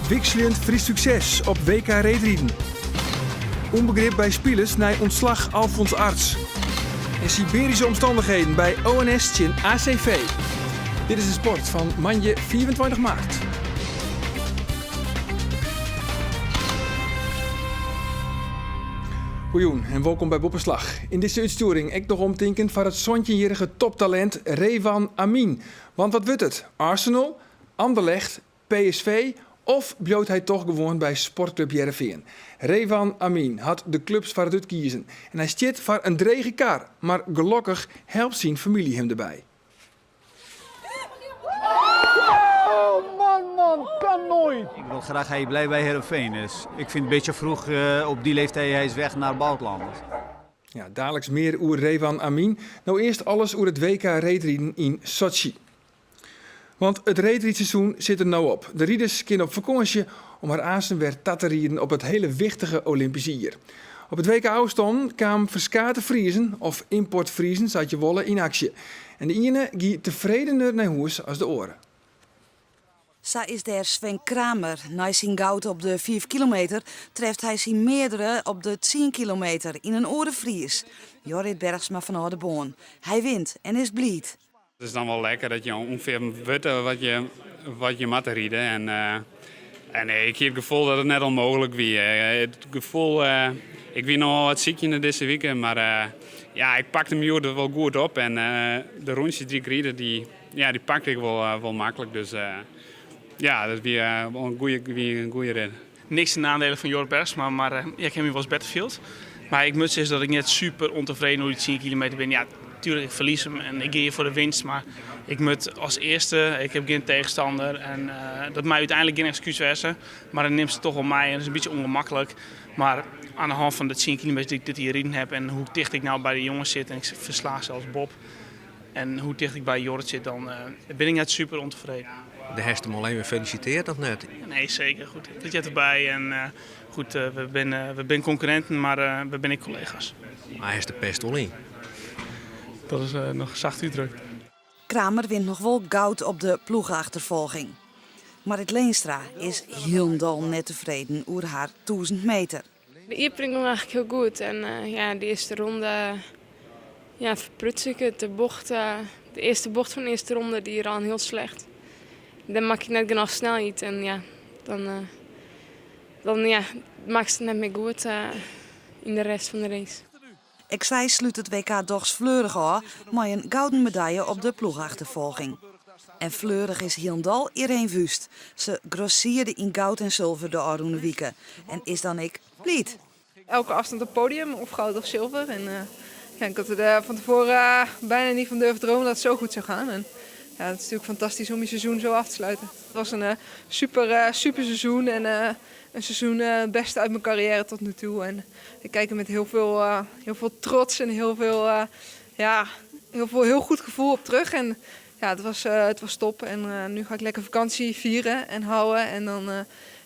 Wikseljend Frysk sukses op WK reedriden. Unbegrip by spilers nei ûntslach Alfons Arts. En Siberische omstandigheden by ONS tsjin ACV. Dit is de sport fan moandei 25 maart. Goejûn en wolkom by Boppeslach. Yn dizze útstjoering ek noch omtinken foar it santjinjierrige toptalint Rewan Amin. Want wat wurdt it? Arsenal, Anderlecht, PSV of bliuwt hy toch gewoan by Sportklup Hearrenfean? Rewan Amin hat de klups foar it útkiezen en hy stiet foar in drege kar, mar gelokkich helpt syn famylje him derby. Oh man man, kan nooit! Ik wil graag hij blijft bij Heerenveen. Dus ik vind het een beetje vroeg op die leeftijd hij is weg naar het buitenland. Ja, daliks mear oer Rewan Amin. No earst alles oer it WK reedriden yn Sotsji. Want it reedrydseizoen sit der no op. De riders kinne op fakânsje om har aansten wer ta te rieden op it hiele wichtige Olympyske jier. Op it WK ôfstannen kamen ferskate Friezen, of ymport-Friezen sa't je wolle, yn aksje. En de iene gie tefredener nei hûs as de oare. Sa is dêr Sven Kramer. Nei syn goud op de fiif kilometer treft hy syn meardere op de tsien kilometer yn in oare Fries, Jorrit Bergsma fan Aldeboarn. Hy wint en is bliid. Het is dan wel lekker dat je ongeveer witte wat je, wat je moatte ride. En, uh, en nee, ik hie it gefoel dat it net ûnmooglik wie. It gefoel, uh, ik wie noch wat sykjende dizze wike, mar uh, ja, ik pakte him hjoed wol goed op. En de rûntsjes dy't ik ride, dy, ja, dy pakte ik wol, wol maklik. Dus ja, dat wie wol in goede, wie in goede rit. Niks ten nadele fan Jorrit Bergsma, mar ja, ik ha my wolris better field. Mar ik moat sizze dat ik net super ûntefreden oer dy tsien kilometer bin. Ja, tuerlik, ik ferlies him en ik gean foar de winst, mar ik moat as earste, ik haw gjin tegenstander en dat mei úteinlik gjin ekskús wêze, mar dan nimst it toch wol mei en dat is in bytsje ûngemaklik. Mar oan de hân fan de tsien kilometer dy't ik dit jier riden haw en hoe ticht ik no by de jonges sit en ik fersla sels Bob en hoe ticht ik by Jorrit sit, dan bin ik net super ûntefreden. De hast him al even felisitearre of net? Nee, seker. Goed, dat heart derby. En goed, we binne, we binne konkurrinten, mar we binne ek kollega's. Mar hast de pest wol yn? Dat is noch sacht útdrukt. Kramer wint noch wol goud op de ploege-achterfolging. Marrit Leenstra is hielendal net tefreden oer har 1000 meter. De iepening gong eigentlik hiel goed en ja, de earste ronde ja, ferpruts ik it. De bocht, de earste bocht fan de earste ronde dy rûn hiel slecht. Dêr makke ik net genôch snelheid en ja, dan, dan ja, makkest it net mear goed yn de rest fan de race. Ek sy slút it WK dochs fleurich ôf mei in gouden medaille op de ploechachterfolging. En fleurich is hielendal Ireen Wüst. Se grossierde yn goud en sulver de ôfrûne wike en is dan ek bliid. Elke afstand op podium, of goud of zilver. En ja, ik had er van tevoren bijna niet van durven dromen dat het zo goed zou gaan. En ja, het is natuurlijk fantastisch om je seizoen zo af te sluiten. Het was een super, super seizoen en een seizoen het beste uit mijn carrière tot nu toe. En ik kijk er met heel veel, heel veel trots en heel veel, ja, heel veel heel goed gevoel op terug. En ja, het was top. En nu ga ik lekker vakantie vieren en houden. En dan,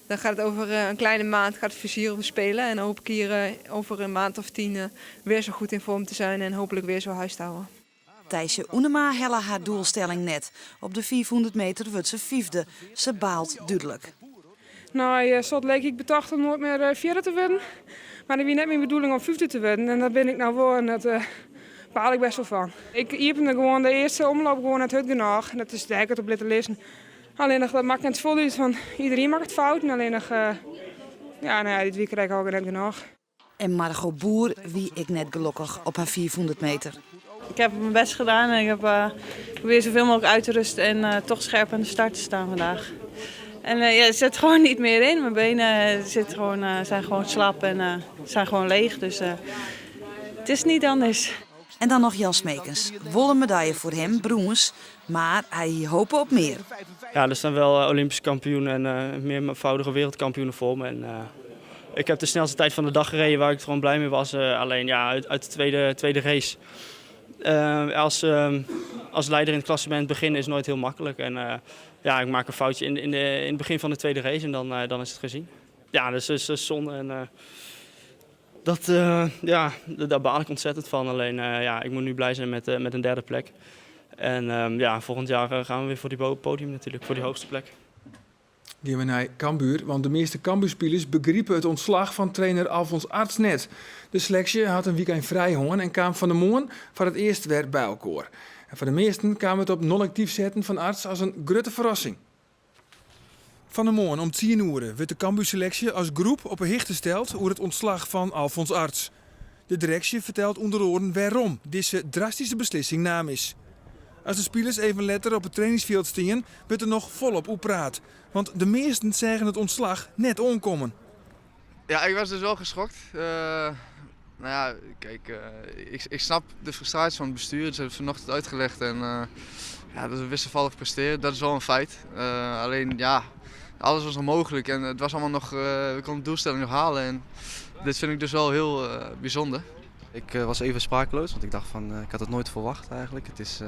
dan gaat het over een kleine maand gaat het vizier op de Spelen. En dan hoop ik hier over een maand of 10 weer zo goed in vorm te zijn en hopelijk weer zo huis te houden. Thijsje Oenema helle har doelstelling net. Op de 500 meter wurdt se fyfde. Se baalt dúdlik. Nei Salt Lake hie ik betocht om noait mear fjirde te wurden. Mar it wie net myn bedoeling om fyfde te wurden en dat bin ik no wol en dat baal ik best wol fan. Ik iepene gewoan de earste omloop gewoan net hurd genôch en dat is dêr ik it op litte lizzen. Allinnich dat makket net folle út, want iderien makket fouten. Allinnich ja, no ja, dit wie krekt al net genôch. En Margot Boer wie ek net gelokkich op har 500 meter. Ik heb mijn best gedaan en ik heb uh, geprobeerd zoveel mogelijk uit te rusten en uh, toch scherp aan de start te staan vandaag. En uh, ja, het zit gewoon niet meer in. Mijn benen zit gewoon, zijn gewoon slap en zijn gewoon leeg. Dus het is niet anders. En dan noch Jan Smeekens. Wol in medaille foar him, brûns, mar hy hie hope op mear. Ja, er staan wel Olympische kampioenen en meervoudige wereldkampioenen voor me. En, ik heb de snelste tijd van de dag gereden waar ik gewoon blij mee was. Alleen ja, uit de tweede race. Als leider in het klassement beginnen is nooit heel makkelijk. En ja, ik maak een foutje in het begin van de tweede race en dan is het gezien. Ja, dus dat is zonde. En, dat, ja, daar baal ik ontzettend van. Alleen ja, ik moet nu blij zijn met een derde plek. En ja, volgend jaar gaan we weer voor die podium natuurlijk, voor die hoogste plek. Gean we nei Cambuur, want de measte Cambuurspilers begripe it ûntslach fan trainer Alfons Arts net. De seleksje hat in wykein frij hân en kaam fan 'e moarn foar it earst wer by elkoar. En foar de measten kaam it op non-aktyf setten fan Arts as in grutte ferrassing. Fan 'e moarn om tsien oere wurdt de Cambuurseleksje as groep op 'e hichte steld oer it ûntslach fan Alfons Arts. De direksje fertelt ûnder oaren wêrom dizze drastyske beslissing naam is. As de spilers even letter op it trainingsfjild stean, wurdt der noch folop oer praat. Want de measten seagen it ûntslach net oankommen. Ja, ik was dus wel geschokt. Uh, nou ja, kijk, uh, ik, ik snap de frustratie van het bestuur. Ze hebben vanochtend uitgelegd en uh, ja, dat we wisselvallig presteren, dat is wel een feit. alleen ja, alles was nog mogelijk en het was allemaal nog, we konden de doelstelling nog halen. En dit vind ik dus wel heel bijzonder. Ik was even sprakeloos, want ik dacht van, ik had het nooit verwacht eigenlijk. Het is,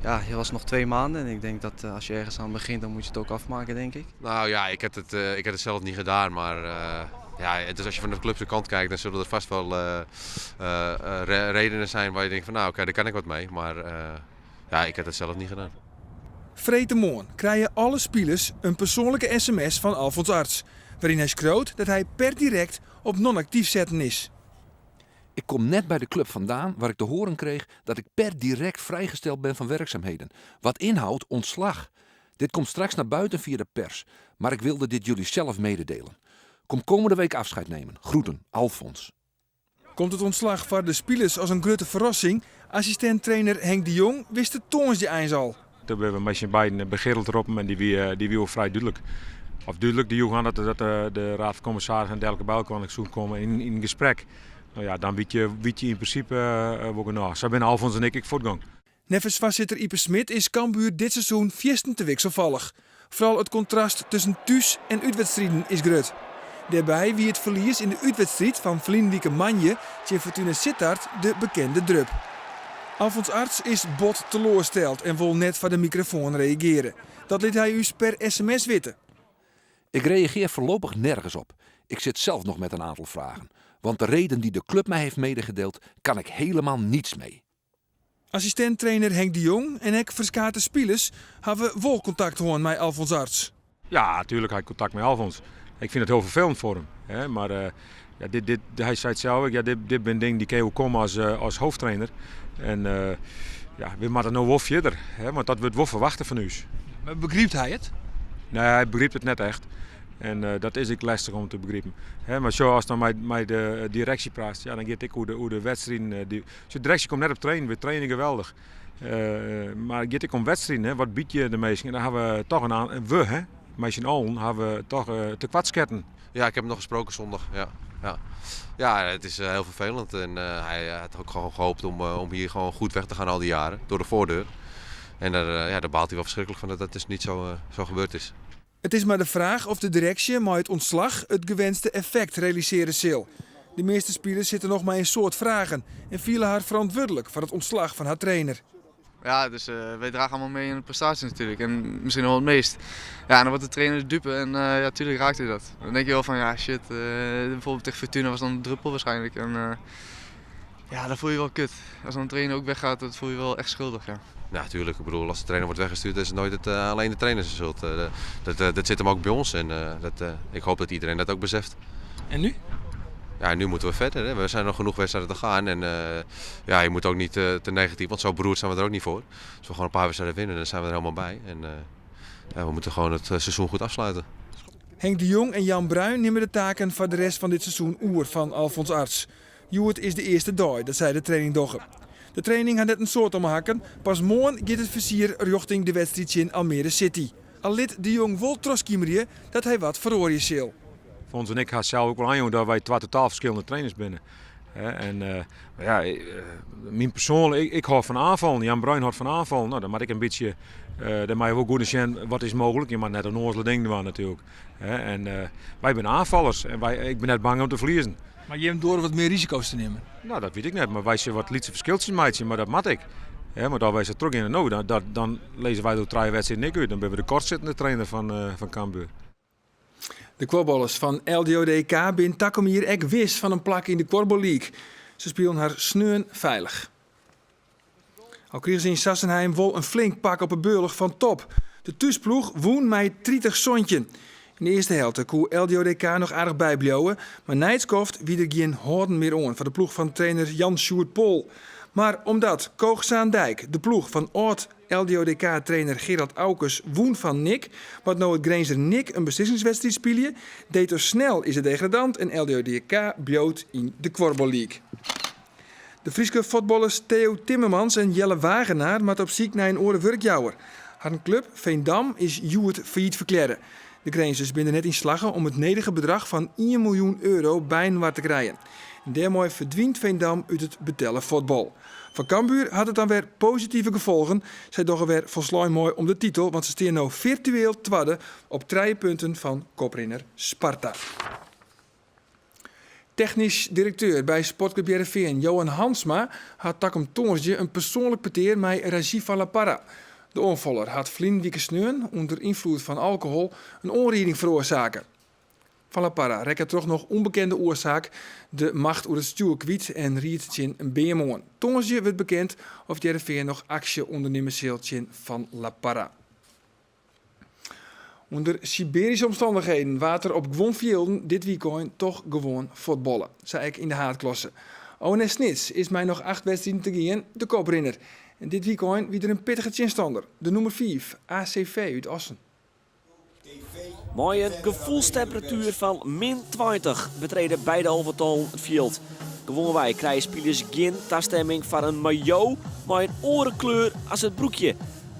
ja, je was nog twee maanden en ik denk dat als je ergens aan begint, dan moet je het ook afmaken, denk ik. Nou ja, ik heb het, ik heb het zelf niet gedaan, maar ja, het is als je van de clubse kant kijkt, dan zullen er vast wel redenen zijn waar je denkt van nou oké, okay, daar kan ik wat mee. Maar ja, ik heb het zelf niet gedaan. Freedtemoarn krije alle spilers in persoanlike sms fan Alfons Arts, wêryn hy skriuwt dat hy per direkt op non-aktyf setten is. Ik kom net bij de club vandaan waar ik te horen kreeg dat ik per direct vrijgesteld ben van werkzaamheden. Wat inhoudt ontslag. Dit komt straks naar buiten via de pers, maar ik wilde dit jullie zelf mededelen. Kom komende week afscheid nemen. Groeten, Alfons. Komt it ûntslach foar de spilers as in grutte ferrassing? Assistint-trainer Henk de Jong wist it tongersdei eins al. Doe binne we mei syn beiden by Gerald roppen en dy wie, dy wie wol frij dúdlik. Of dúdlik, dy joech oan dat, dat de, de Raad van Commissarissen en dergelike by elkoar soene komme yn, yn gesprek. No ja, dan witte je, witte je yn prinsipe uh, wol genôch. Sa binne Alfons en ik ek fuortgong. Neffens foarsitter Ype Smid is Cambuur dit seizoen fierstente wikselfallich. Foaral it kontrast tusken thús en útwedstriden is grut. Dêrby wie it ferlies yn de útwedstriid fan ferline wike moandei tsjin Fortuna Sittard de bekende drup. Alfons Arts is bot teloarsteld en wol net foar de mikrofoan reagearje. Dat lit hy ús per sms witte. Ik reageer voorlopig nergens op. Ik zit zelf nog met een aantal vragen. Want de reden die de club mij heeft medegedeeld, kan ik helemaal niets mee. Assistint-trainer Henk de Jong en ek ferskate spilers hawwe wol kontakt hân mei Alfons Arts. Ja, tuerlik ha ik kontakt mei Alfons. Ik fyn it hiel ferfelend foar him. Hè, mar uh, ja, dit, dit, hy sei it sels ek, ja, dit, dit binne dingen dy't kinne oerkomme as, uh, as hoofdtrainer. En uh, ja, we moatte no wol fierder, hè, want dat wurdt wol ferwachte fan ús. Mar begrypt hy it? Nee, hy begrypt it net echt. En uh, dat is ek lestich om te begripen. Hè, mar sjoch, ast dan mei, mei de direksje praatst, ja, dan giet it ek oer de, oer de wedstriden. Dy, de direksje komt net op trainen, we traine geweldich. Uh, mar it giet ek om wedstriden, hè. wat bied je de minsken? En dan hawwe we toch in, we, hè, mei syn allen, hawwe we toch uh, tekoartsketten. Ja, ik heb hem nog gesproken zondag. Ja, ja. ja het is heel vervelend. En uh, hij had ook gewoon gehoopt om, om hier gewoon goed weg te gaan al die jaren. Door de voordeur. En daar, ja, daar baalt hij wel verschrikkelijk van dat dat dus niet zo, zo gebeurd is. It is mar de fraach oft de direksje mei it ûntslach it gewenste effekt realisearje sil. De measte spilers sitte noch mei in soad fragen en fiele har ferantwurdlik foar it ûntslach fan har trainer. Ja, dus uh, wij dragen allemaal mee in de prestatie natuurlijk. En misschien wel het meest. Ja, en dan wordt de trainer de dupe en uh, ja, tuurlijk raakt hij dat. Dan denk je wel van ja, shit. Uh, bijvoorbeeld tegen Fortuna was dan een druppel waarschijnlijk. En ja, dan voel je wel kut. Als dan een trainer ook weggaat, dat voel je wel echt schuldig, ja. Ja, natuurlijk. Ik bedoel, als de trainer wordt weggestuurd, is het nooit het, uh, alleen de trainer zijn schuld. Uh, dat, uh, dat zit hem ook bij ons en dat, ik hoop dat iedereen dat ook beseft. En nu? Ja, nu moeten we verder. Hè. We zijn nog genoeg wedstrijden te gaan. En ja, je moet ook niet te negatief, want zo beroerd zijn we er ook niet voor. Als we gewoon een paar wedstrijden winnen, dan zijn we er helemaal bij. En ja, we moeten gewoon het seizoen goed afsluiten. Henk de Jong en Jan Bruin nimme de taken foar de rest fan dit seizoen oer fan Alfons Arts. Hjoed is de earste dei dat sy de training dogge. De training hat net in soad om 'e hakken. Pas moarn giet it fizier rjochting de wedstriid tsjin Almere City. Al lit De Jong wol trochskimerje dat hy wat feroarje sil. Fons en ik ha sels ek wol oanjûn dat wy twa totaal ferskillende trainers binne. En uh, ja, myn persoanlik, ik, ik hâld fan oanfallen. Jan Bruin hâldt fan oanfallen. No, dan moat ik in bytsje, uh, dan moatte je wol goed sjen wat is mooglik. Je moat net ûnnoazele dingen dwaan natuerlik. En uh, wy binne oanfallers en wy, ik bin net bang om te ferliezen. Mar jim doare wat mear risiko's te nimmen? No, dat wit ik net, mar wy sille wat lytse ferskiltsjes meitsje, mar dat moat ek. Hè, want as wy sa trochgean, no, dan, dan, dan lizze wy der trije wedstriden ek út. Dan binne we de kortsittende trainer fan, uh, fan Cambuur. De kuorballers fan LDODK binne takom jier ek wis fan in plak yn de Kuorbal League. Se spilen har sneon feilich. Al krigen se yn Sassenheim wol in flink pak op 'e bealch fan Top. De thúsploech wûn mei 30 santjin. Yn de earste helte koe LDODK noch aardich bybliuwe, mar nei it skoft wie der gjin hâlden mear oan foar de ploech fan trainer Jan Sjoerd Pool. Mar omdat Koog Zaandijk, de ploech fan âld LDODK-trainer Gerald Aukes, wûn fan NIC, moat no it Grinzer NIC in beslissingswedstriid spylje. Deto Snel is de degradant en LDODK bliuwt yn de Kuorbal League. De Fryske fuotballers Theo Timmermans en Jelle Wagenaar moatte op syk nei in oare wurkjouwer. Harren klup, Veendam, is hjoed fallyt ferklearre. De Grinzers binne der net yn slagge om it nedige bedrach fan ien miljoen euro byinoar te krijen. En dêrmei ferdwynt Veendam út it betelle fuotbal. Foar Cambuur hat it dan wer positive gefolgen. Sy dogge wer folslein mei om de titel, want se stean no firtueel twadde op trije punten fan koprinner Sparta. Technysk direkteur by Sportklup Hearrenfean Johan Hansma hat takom tongersdei in persoanlik petear mei Rajiv van La Parra. De oanfaller hat ferline wike sneon ûnder ynfloed fan alkohol in oanriding feroarsake. Van La Parra rekke troch noch ûnbekende oarsaak de macht oer it stjoer kwyt en ried tsjin in beam oan. Tongersdei wurdt bekend oft Hearrenfean noch aksje ûndernimme sil tsjin Van La Parra. Under Sibearyske omstannichheden waard der op guon fjilden dit wykein toch gewoan fuotballe, sa ek yn de haadklasse. ONS Snits is mei noch 8 wedstriden te gean de koprinner. En dit wykein wie der in pittige tsjinstanner, de nûmer 5, ACV út Assen. Mei in gefoelstemperatuer fan min 20 betrede beide alvetallen it fjild. Gewoanwei krije spilers gjin tastemming foar in maillot mei in oare kleur as it broekje.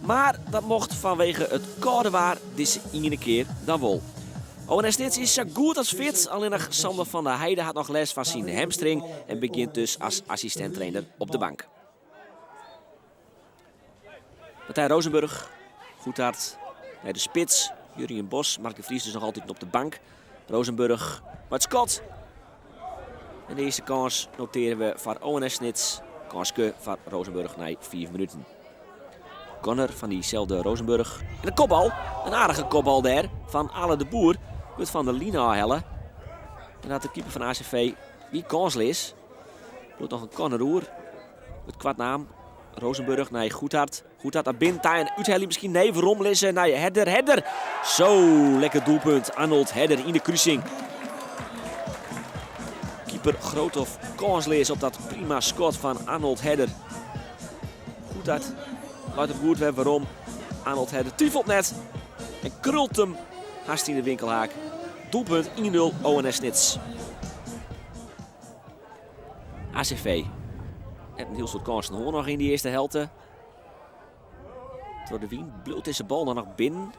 Mar dat mocht fanwege it kâlde waar dizze iene kear dan wol. ONS Snits is sa goed as fit, allinnich Sander van der Heide hat noch lêst fan syn hamstring en begjint dus as assistint-trainer op de bank. Martijn Roosenburg, Goedhart nei de spits. Jurjen Bos, Mark de Vries dus noch altyd op de bank. Roosenburg mei it skot. En de earste kâns notearje we foar ONS Snits. Kânske foar Roosenburg nei 5 minuten. Corner fan dyselde Roosenburg. En de kopbal, in aardige kopbal dêr fan Ale de Boer, wurdt fan de line ôfhelle. En hat de keeper fan ACV wie kânsleas. Bliuwt noch in corner oer. Wurdt koart naam. Roosenburg nei Goedhart. Goedhart nei binnen ta en úthelje miskien. Nee, werom lizze nei Herder. Herder! Zo, lekker doelpunt. Arnold Herder yn de krusing. Keeper Groothof kânsleas op dat prima skot fan Arnold Herder. Goedhart leit him goed wer werom. Arnold Herder twifelt net en krult him hast yn de winkelhaak. Doelpunt 1-0 ONS Snits. ACV net in hiel soad kânsen hân noch yn dy earste helte. Troch de wyn bliuwt dizze bal dan noch binnen.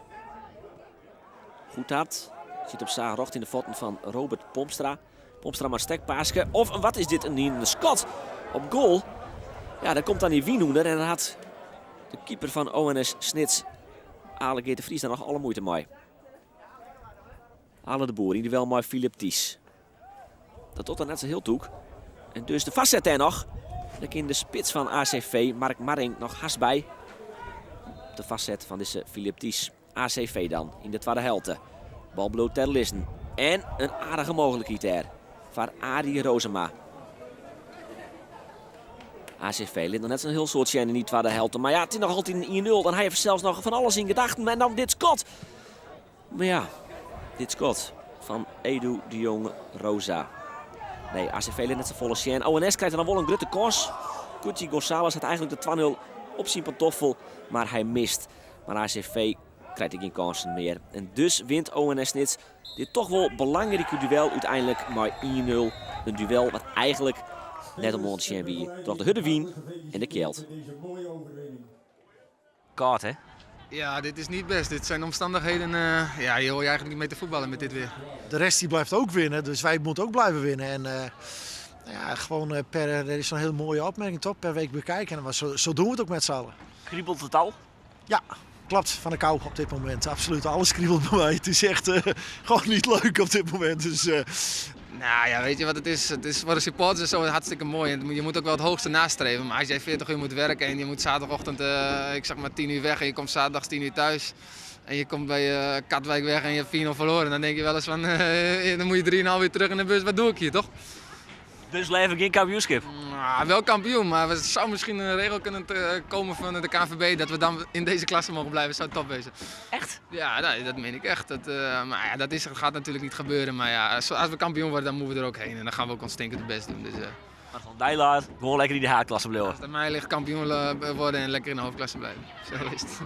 Goedhart sit op sa rjocht yn de fuotten fan Robert Pompstra. Pompstra mei stekpaaske. Of wat is dit in skot op goal. Ja, daar komt dan die wyn ûnder en dan hat de keeper fan ONS Snits, Ale Geert de Vries, daar noch alle muoite mei. Ale de Boer yn duel mei Philip Thies. Dat docht er net sa hiel tûk. En dus de foarset dêr noch. Dêr kin de spits fan ACV, Mark Marring, noch hast by. De foarset fan dizze Philip Thies. ACV dan yn de twadde helte. Bal bliuwt dêr lizzen. En in aardige mooglikheid dêr foar Arie Rozema. ACV lit noch net sa'n hiel soad sjen yn dy twadde helte. Mar ja, it is noch altyd in 1-0. Dan ha je fansels noch fan alles yn gedachten. En dan dit skot. Mar ja, dit skot fan Edu de Jong Rosa. Nee, ACV lit net safolle sjen. ONS krijt dan wol in grutte kâns. Gucci Gonzalez hat eigentlik de 2-0 op syn pantoffel, mar hy mist. Mar ACV krijt ek gjin kânsen mear. En dus wint ONS Snits dit toch wol belangrike duel úteinlik mei 1-0. In duel wat eigentlik net om oan te sjen wie troch de hurde wyn en de kjeld. Kâld hè? Ja, dit is niet best. Dit zijn omstandigheden, uh, ja, hier hoor je eigenlijk niet mee te voetballen met dit weer. De rest die blijft ook winnen, dus wij moeten ook blijven winnen. En uh, ja, gewoon eh, per, er is zo'n hele mooie opmerking toch, per week bekijken. En zo, zo doen we het ook met z'n allen. Kriebelt het al? Ja, klopt. Van de kou op dit moment. Absoluut. Alles kriebelt bij mij. Het is echt uh, gewoon niet leuk op dit moment. Dus, uh... Nou ja, weet je wat het is? Het is voor de supporters zo hartstikke mooi. En je moet ook wel het hoogste nastreven. Maar als jij 40 uur moet werken en je moet zaterdagochtend, uh, ik zeg maar 10 uur weg en je komt zaterdag 10 uur thuis. En je komt bij Katwijk weg en je hebt 4-0 verloren. Dan denk je wel eens van, dan moet je 3,5 uur terug in de bus. Wat doe ik hier, toch? Dus leaver gjin kampioenskip? Nou, wel kampioen, maar er zou misschien een regel kunnen komen van de KNVB dat we dan in deze klasse mogen blijven. Zou top wezen. Echt? Ja, nee, dat meen ik echt. Dat, maar ja, dat is, gaat natuurlijk niet gebeuren. Maar ja, als we kampioen worden, dan moeten we er ook heen. En dan gaan we ook ons stinkend best doen. Dus, Maar van Dijlaar, gewoon lekker in de haadklasse blijven. Als het aan mij ligt, kampioen worden en lekker in de hoofdklasse blijven. Zo is het.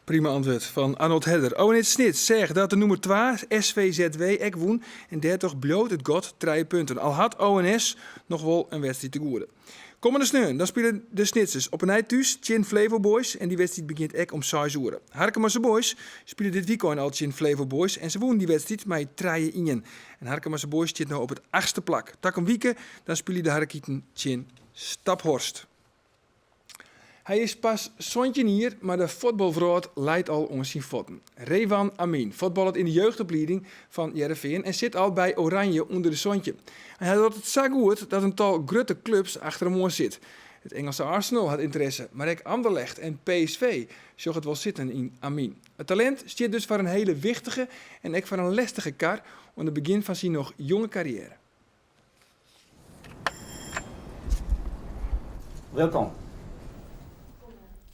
Prima antwoord fan Arnold Herder. Oh, ONS Snits seach dat de nûmer 2 SVZW ek wûn en dêrtroch bliuwt it gat trije punten. Al hat ONS noch wol in wedstriid te goede. Kommende sneon dan spylje de Snitsers op 'e nij thús tsjin Flevo Boys en dy wedstriid begjint ek om seis oere. Harkemase Boys spile dit wykein al tsjin Flevo Boys en se wûnen dy wedstriid mei trije ien. En Harkemase Boys stiet no op it achtste plak. Takom wike dan spylje de Harrekiten tsjin Staphorst. Hy is pas 17 jier, mar de fuotbalwrâld leit al oan syn fuotten. Rewan Amin fuotballet yn de jeugdoplieding fan Hearrenfean en sit al by Oranje ûnder de 17. En hy docht it sa goed dat in tal grutte klups achter him oan sit. It Ingelske Arsenal hat ynteresse, mar ek Anderlecht en PSV sjogge it wol sitten yn Amin. It talint stiet dus foar in hiele wichtige en ek foar in lestige kar oan it begjin fan syn noch jonge karriêre. Welkom.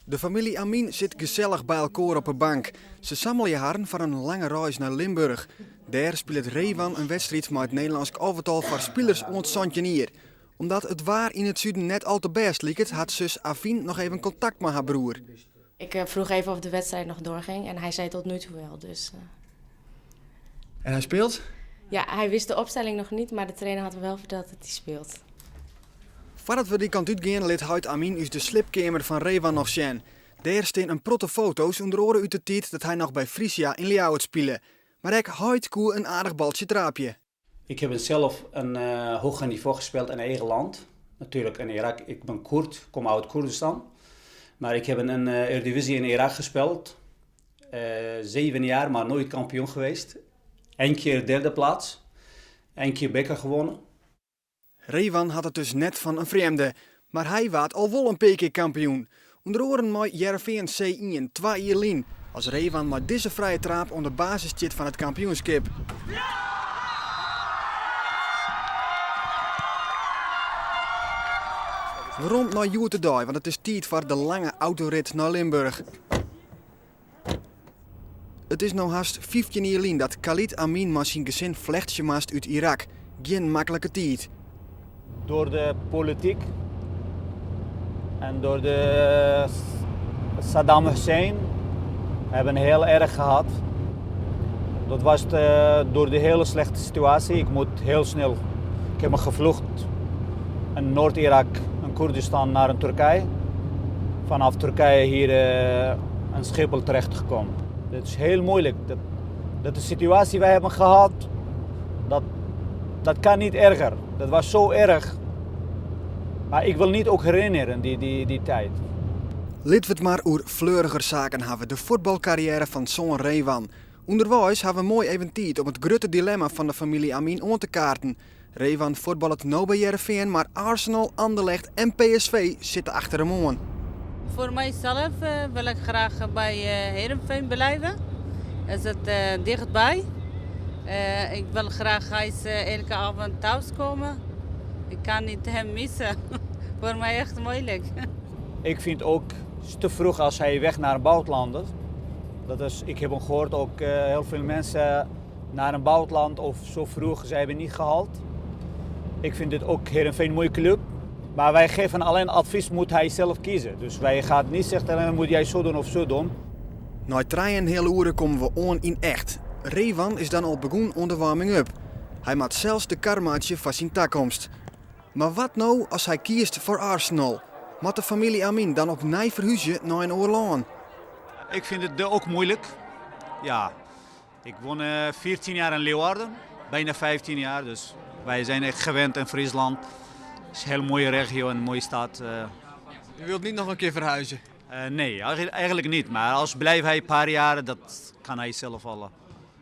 De famylje Amin sit gesellich by elkoar op 'e bank. Se sammelje harren foar in lange reis nei Limburch. Dêr spilet Rewan in wedstriid mei it Nederlânsk alvetal foar spilers oant 17 jier. Omdat it waar yn it suden net al te bêst liket, hat sus Avin noch even kontakt mei har broer. Ik eh, vroeg even of de wedstrijd nog doorging en hij zei tot nu toe wel. Dus, eh. En hij speelt? Ja, hij wist de opstelling nog niet, maar de trainer had hem wel verteld dat hij speelt. Foardat we dy kant útgean lit heit Amin ús de sliepkeamer fan Rewan noch sjen. Dêr stean in protte foto's, ûnder oare út de tiid dat hy noch by Frisia yn Ljouwert spile. Mar ek heit koe in aardich baltsje traapje. Ik heb zelf een uh, hoger niveau gespeeld in eigen land. Natuurlijk in Irak. Ik ben Koerd, kom uit Koerdistan. Maar ik heb in een uh, Eredivisie in Irak gespeeld. Uh, zeven jaar, maar nooit kampioen geweest. Eén keer derde plaats. Eén keer beker gewonnen. Rewan hat it dus net fan in frjemde, mar hy waard al wol in pear kear kampioen. Under oaren mei Hearrenfean C1 twa jier lyn, as Rewan mei dizze frije traap oan de basis stiet fan it kampioenskip. Werom nei hjoed-de-dei, want it is tiid foar de lange autorit nei Limburch. It is no hast 15 jier lyn dat Khalid Amin mei syn gesin flechtsje moast út Irak. Gjin maklike tiid. Door de politiek en door de Saddam Hussein hebben heel erg gehad. Dat was de, door de hele slechte situatie. Ik moet heel snel. Ik heb me gevlucht in Noord-Irak en Koerdistan naar een Turkije. Vanaf Turkije hier uh, in Schiphol terechtgekomen. Dat is heel moeilijk. Dat, dat de situatie wij hebben gehad, dat, dat kan niet erger. Dat was zo erg. Maar ik wil niet ook herinneren die, die, die tijd. Litte we it mar oer fleuriger saken hawwe, de fuotbalkarriêre fan soan Rewan. Underweis hawwe we moai even tiid om it grutte dilemma fan de famylje Amin oan te kaarten. Rewan fuotballet no by Hearrenfean, mar Arsenal, Anderlecht en PSV sitte achter him oan. Voor mijzelf uh, wil ik graag bij uh, Heerenveen blijven. Is het uh, dichtbij. ik wil graag hij elke avond thuiskomen. Ik kan niet hem missen. Voor mij echt moeilijk. Ik vind ook te vroeg als hij weg naar een buitenland. Dat is, ik heb gehoord ook heel veel mensen naar een buitenland of zo vroeg, ze hebben niet gehaald. Ik vind dit ook Heerenveen een mooie club. Maar wij geven alleen advies, moet hij zelf kiezen. Dus wij gaan niet zeggen, moet jij zo doen of zo doen. Nei trijenheale oere komme we oan yn Echt. Rewan is dan al begûn oan de warming-up. Hy moat sels de kar meitsje foar syn takomst. Mar wat no as hy kiest foar Arsenal? Moat de famylje Amin dan opnij ferhúzje nei in oar lân? Ik vind het ook moeilijk. Ja, ik woon 14 jaar in Leeuwarden, bijna 15 jaar. Dus wij zijn echt gewend in Friesland. Het is een hele mooie regio en een mooie stad. Je wilt niet nog een keer verhuizen? Nee, eigenlijk niet. Maar als blijft hij een paar jaar, dat kan hij zelf al.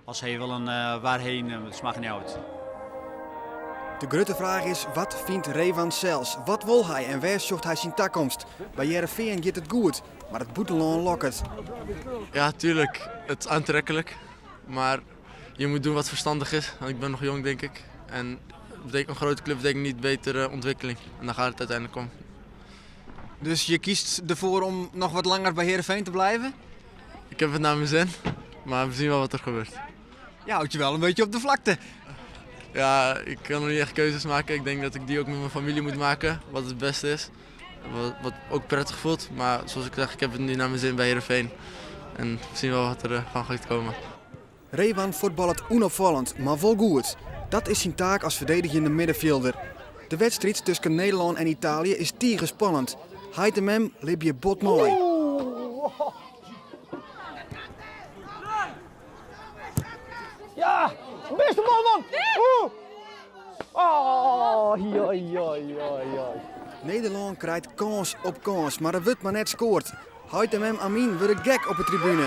Als hij wil een, waarheen, het maakt niet uit. De grutte fraach is, wat fynt Rewan sels? Wat wol hy en wêr sjocht hy syn takomst? By Hearrenfean giet it goed, mar it bûtenlân lokket. Ja, tuurlijk. Het is aantrekkelijk. Maar je moet doen wat verstandig is. Want ik ben nog jong, denk ik. En betekent, een grote club betekent niet betere ontwikkeling. En daar gaat het uiteindelijk om. Dus je kiest ervoor om nog wat langer bij Heerenveen te blijven? Ik heb het naar mijn zin, maar we zien wel wat er gebeurt. Je houdt je wel een beetje op de vlakte. Ja, ik kan nog niet echt keuzes maken. Ik denk dat ik die ook met mijn familie moet maken, wat het beste is. Wat, wat ook prettig voelt. Maar zoals ik zeg, ik heb het nu naar mijn zin bij Heerenveen. En we zien wel wat er eh, van gaat komen. Rewan voetballet onopvallend, maar wel goed. Dat is zijn taak als verdedigende middenvelder. De wedstrijd tussen Nederland en Italië is tige spannend. Heit en mem lip je bot mooi. Ja, beste bal man! Oeh. Oh, joi, joi, joi, joi. Nederland krijgt kans op kans, maar er wordt maar net scoort. Heit en mem Amin worden gek op de tribune.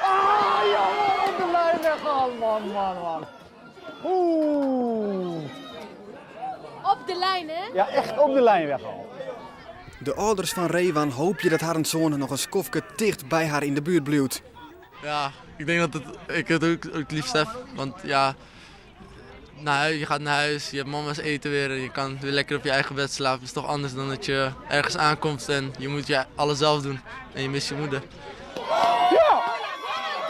Ah, ja, op de lijn weggehaald, man, man, man. Oeh. Op de lijn, hè? Ja, echt op de lijn weggehaald. De ouders van Rewan hoop je dat haar zoon nog een skofke dicht bij haar in de buurt blijft. Ja, ik denk dat het, ik het ook, ook het liefst heb. Want ja, naar huis, je gaat naar huis, je hebt mama's eten weer en je kan weer lekker op je eigen bed slapen. Het is toch anders dan dat je ergens aankomt en je moet je alles zelf doen. En je mist je moeder. Ja!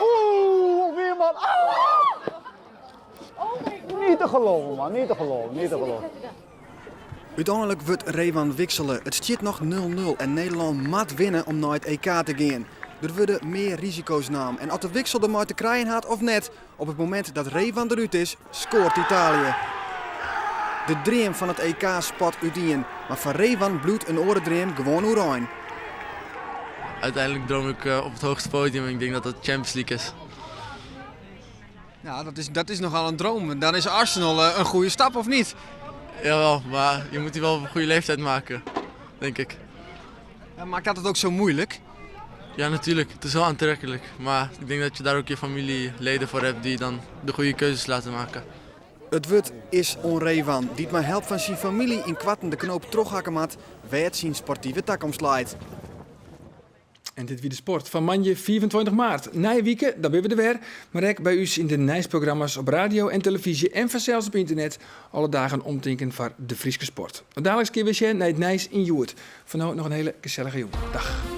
Oeh, weer man. Ah! Niet te geloven, man. Niet te geloven, niet te geloven. Uiteindelijk wordt Rewan wisselen. Het zit nog 0-0 en Nederland moet winnen om naar het EK te gaan. Er worden meer risico's genomen. En als de wissel er maar te krijgen had of net, op het moment dat Rewan eruit is, scoort Italië. De dream van het EK spat uiteen, maar van Rewan bloedt een orendream gewoon oerijn. Uiteindelijk droom ik eh, op het hoogste podium en ik denk dat dat Champions League is. Ja, dat is, dat is nogal een droom. Dan is Arsenal eh, een goede stap, of niet? Jawel, maar je moet die wel op een goede leeftijd maken, denk ik. Ja, maakt dat het ook zo moeilijk? Ja, natuurlijk. Het is wel aantrekkelijk. Maar ik denk dat je daar ook je familieleden voor hebt die dan de goede keuzes laten maken. Het wurd is onrevan, die het maar helpt van zijn familie in kwatten de knoop terughakken mat, waar zijn sportieve tak omslaait. En dit wie de sport van manje 24 maart. Nijwieken, daar ben we er weer. Maar ook bij u in de Nijsprogramma's op radio en televisie en vanzelfs op internet. Alle dagen omtinken voor de Frieske sport. Want dadelijk keer weer naar het Nijs in Joert. Voor nu nog een hele gezellige jongen. Dag.